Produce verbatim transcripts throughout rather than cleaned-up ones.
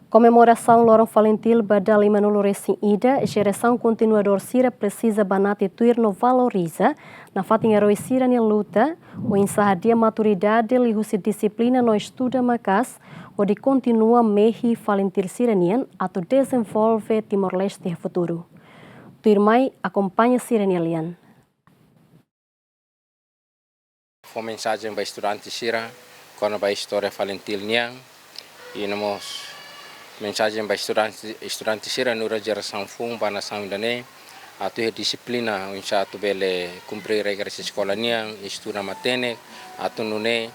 Komemorasaun Loron Falintil ba dala lima-nulu resin ida, jerasaun kontinuadór sira presiza banati tuir no valoriza nafatin eroi sira-nia luta, oinsá hadi'a maturidade liuhusi dixiplina no estuda maka'as, hodi kontinua mehi Falintil sira-nian atu dezenvolve Timor-Leste iha futuru. Tuirmai, akompaña sira-nia lian. Fó mensajen ba estudante sira kona-ba istória Falintil nian, i no mós mensajen ba estudante, estudante sira nu'udar jerasaun foun ba nasaun ida-ne'e, atu iha dixiplina, oinsá atu bele kumpre regras eskola nian, estuda matenek, atu nune'e,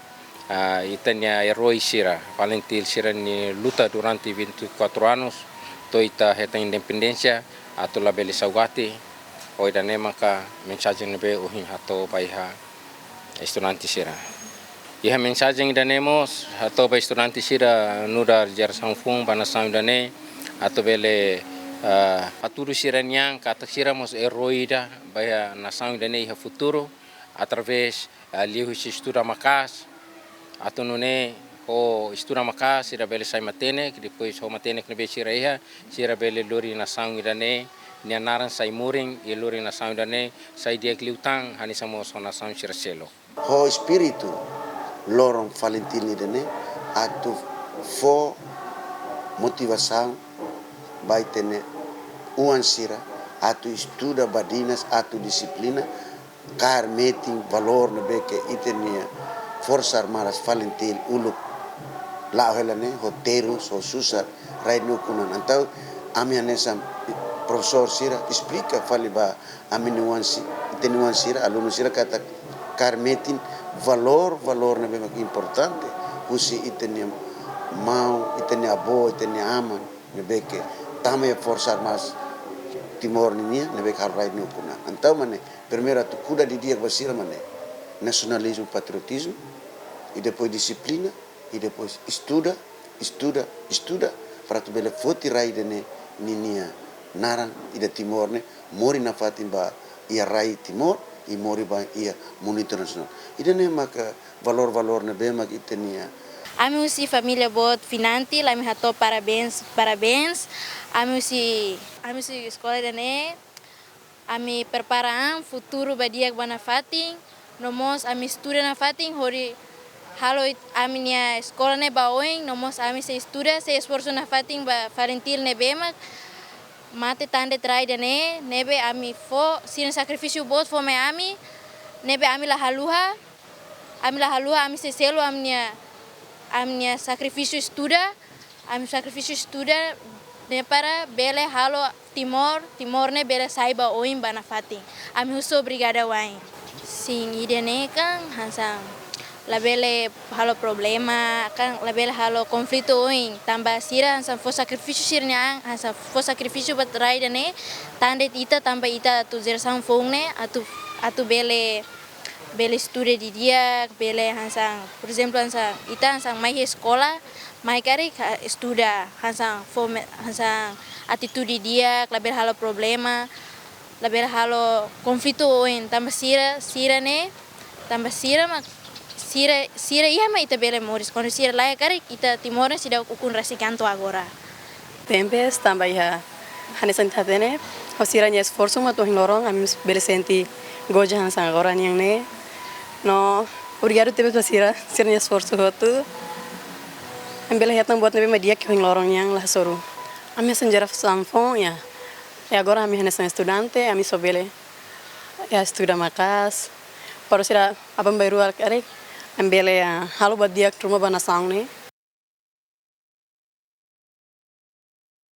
ah, ita-nia eroi sira, Falintil sira-nia luta durante vinte e quatro anos, to'o ita hetan independénsia, atu labele saugati, ho ida-ne'e maka mensajen ne'ebé ohin hato'o ba iha estudante sira. Iha mensajen ida-ne'e mós hato'o ba estudante sira nu'udar jerasaun foun ba nasaun ida-ne'e, atu bele, ah, hatudu sira-nian katak sira mós eroi ida ba iha nasaun ida-ne'e iha futuru, através, ah, liuhusi estuda maka'as, atu nune'e ho estuda maka'as sira bele sai matenek, depois ho matenek ne'ebé sira iha, sira bele lori nasaun ida-ne'e nia naran sai murin, i lori nasaun ida-ne'e sai di'ak liután hanesan mós ho nasaun sira seluk. Ho espíritu Loron Falintil ida-ne'e atu fó motivasaun ba ita-nia oan sira atu estuda badinas, atu dixiplina, kaer metin valór ne'ebé ke ita-nia Forsa Armada Falintil uluk la'o hela ne'e ho terus, ho susar, rai nia ukun-an. Entaun, ami hanesan profesór sira esplika fali ba ami-nia oan si-, ita-nia oan sira, alunu sira katak kaer metin valór, valór ne'ebé mak importante husi ita-nia maun, ita-nia avó, ita-nia aman ne'ebé ke tama iha Forsa Armada Timor ninian, ne'ebé ke halo rai nia ukun-an. Entaun mak ne'e, primeiru atu kuda didi'ak ba sira mak ne'e nasionalizmu, patriotizmu, i depois dixiplina, i depois estuda, estuda, estuda, para atu bele foti rai ida-ne'e ninia naran ida Timor ne'e, moris nafatin ba iha rai Timor, i moris ba iha mundu internasionál. Ida-ne'e maka valór-valór ne'ebé mak ita-nia. Ami husi família boot Finantil, ami hato'o parabéns, parabéns. Ami husi, ami husi eskola ida-ne'e, ami prepara an futuru ba di'ak ba nafatin, no mós ami estuda nafatin, hodi halo it-, ami-nia eskola ne'e ba oin, no mós ami sei estuda, sei esforsu nafatin ba Falintil ne'ebé mak mate tan de'it rai ida-ne'e, ne'ebé ami fó, sira sakrifísiu boot fó mai ami, ne'ebé ami la haluha, ami la haluha, ami sei selu ami-nia, ami-nia sakrifísiu estuda, ami sakrifísiu estuda ne'e para bele halo Timor, Timor ne'e bele sai ba oin ba nafatin. Ami husu obrigada wa'in. Sin, ida-ne'e kan hanesan labele halo problema, kan labele halo konflitu oin. Tanba sira hanesan fó sakrifísiu sira-nia an, hanesan fó sakrifísiu ba rai ida-ne'e, tan de'it ita, tanba ita atu jerasaun foun ne'e, atu, atu bele, bele estuda didi'ak, bele hanesan, por ezemplu, hanesan, ita hanesan mai eskola, mai karik, ah, estuda, hanesan fó me-, hanesan atitude di'ak, labele halo problema, labele halo konflitu oin, tanba sira, sira ne'e, tanba sira mak, sira, sira iha mak ita bele moris. Kuandu sira laiha karik, ita Timor ne'e seidauk ukun rasik kan to'o agora. Tebes, tanba iha hanesan ita hatene, ho sira-nia esforsu mak to'o ohin loron, ami bele sente goza hanesan agora nian ne'e. No, obrigadu tebes ba sira, sira-nia esforsu hotu. Ami bele hetan buat ne'ebé mak di'ak ke ohin loron nian la hasoru. Ami hanesan jerasaun foun, ya. I agora ami hanesan estudante, ami só bele, ya, estuda maka'as. Para sira aban-bainrua karik, ami bele, ya, halo buat di'ak ruma ba nasaun ne'e.